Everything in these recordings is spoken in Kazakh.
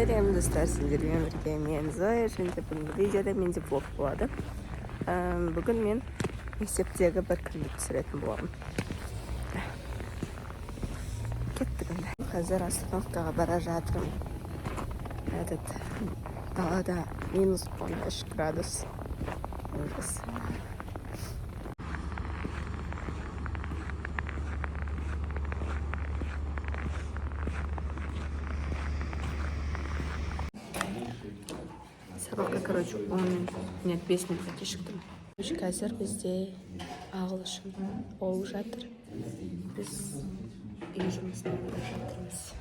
Сәлем, достар! Сендермен бірге мен, Зоя, және де бүгінгі видеода менде влог болады. Бүгін мен мектептегі бір күнді түсіретін боламын. Кеттік онда. Қазір остановкаға бара жатырмын. Этот далада -13 градус. Ужас. Сабаққа, короче, 10 минут, нет, 5 минутқа кешіктім. Короче, қазір бізде ағылшын болып жатыр. Біз үй жұмысын орындап жатырмыз.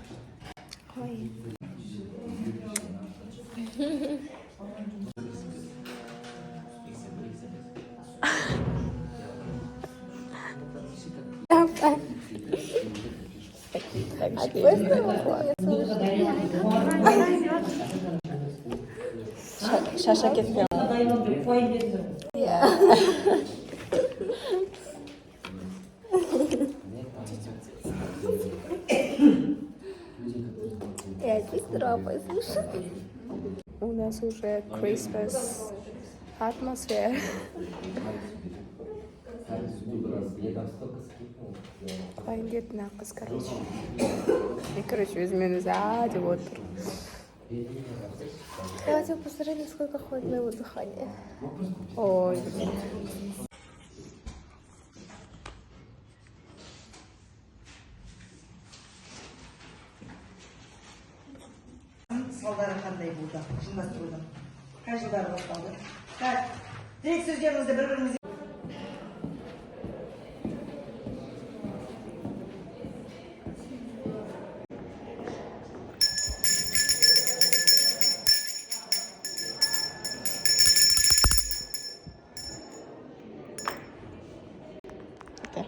Ой. Шаша кетпей. Иә. Я сестра послушай. У нас уже Christmas атмосфера. Құлайын деді мына қыз, короче. Мен, короче, өзімен өзі а деп отыр. Я хотела посмотреть, насколько хватит моего дыхания. Ой, блин. Салдары қандай болды ұжымдастырудың? Қай жылдары басталды? Так, тірек сөздеріңізді бір біріңізге Это.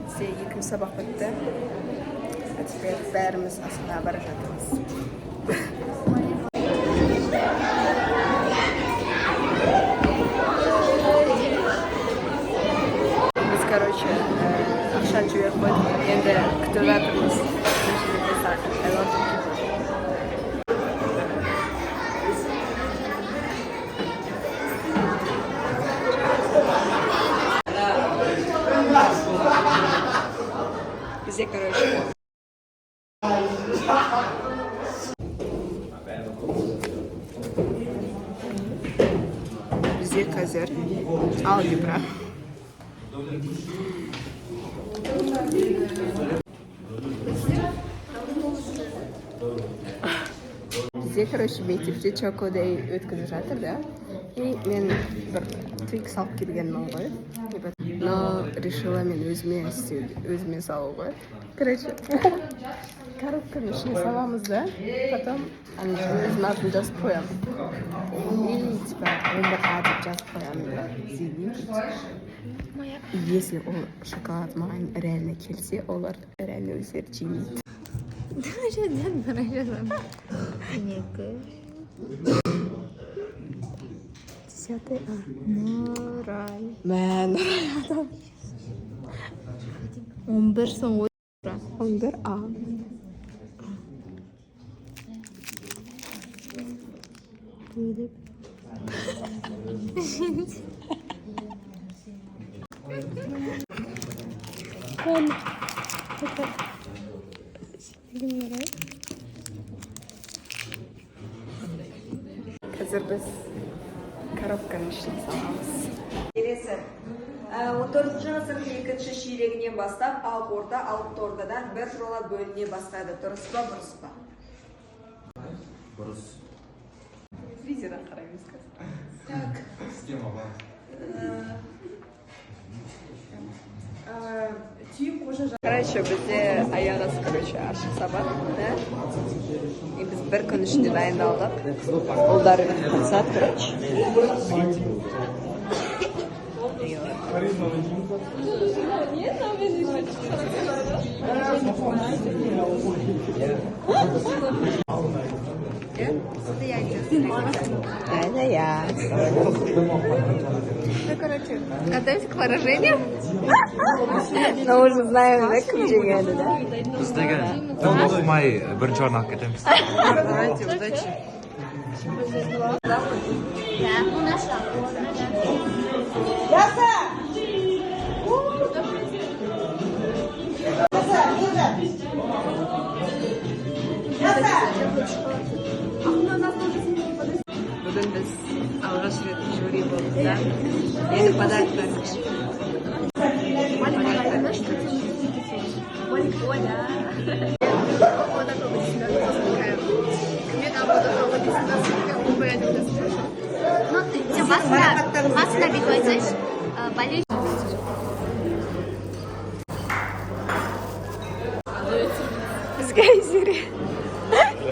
Бізде екінші сабақ бітті. А теперь бәріміз асханаға бара жатырмыз. Біз, короче, ақшаны жіберіп қойдық. Енді күтіп жатырмыз. Мына жерде просто I love you. Бізде, короче, бізде қазір алгебра. Бізде, короче, мектепте Choco Day өткізіп жатыр да. И мен бір Твикс алып келгенмін ғой. Типа, но решила мен өзіме істеу, өзіме салу ғой. Короче, коробканың ішіне саламыз да, потом ана жерге өзімнің атын жазып қоямын. И типа 11 А деп жазып қоямын да. Зейін. И если ол шоколад маған реально келсе, олар реально өздері жемейді. Екі. 10 А. Нұрай. Мә, Нұрай адам. 11-сің ғой. 11 А. Бөліп. Он. Это. Нұрай. Қазір біз коробканың ішіне саламыз. Келесі. 14 ғасырдың екінші ширегінен бастап Ақ Орда Алтын Ордадан бір жола бөліне бастады. Дұрыс па, бұрыс па? Бұрыс. Телевизордан қараймыз қазір. Так. Система бар. Түйін қожа Короче, бізде аяқ асты, короче, ашық сабақ, да? И біз бір күн ішінде дайындалдық. Ұлдар қатысады, короче. И вот. Это я. Ну, короче, готовимся к поражению. Но уже знаем, да, кім жеңеді, да? Біз деген тым оқымай бірінші орын алып кетеміз. Давайте, удачи. Жақсы. Жақсы, Миржан. Жақсы. Бүгін біз алғаш рет жюри болдық та. Енді подарктар. Ну, ты тебе басына бүйтіп айтсайшы, болельщик. Бізге Айзере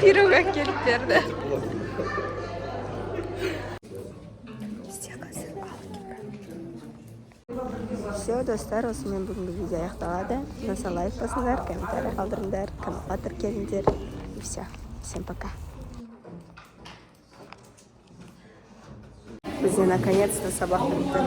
пирог әкеліп берді. Бізде қазір алгебра. Все, достар, осымен бүгінгі видео аяқталады. Ұнаса, лайк басыңдар, комментарий қалдырыңдар, каналға тіркеліңдер. И все. Всем пока. Бізде наконец-то сабақ бітті.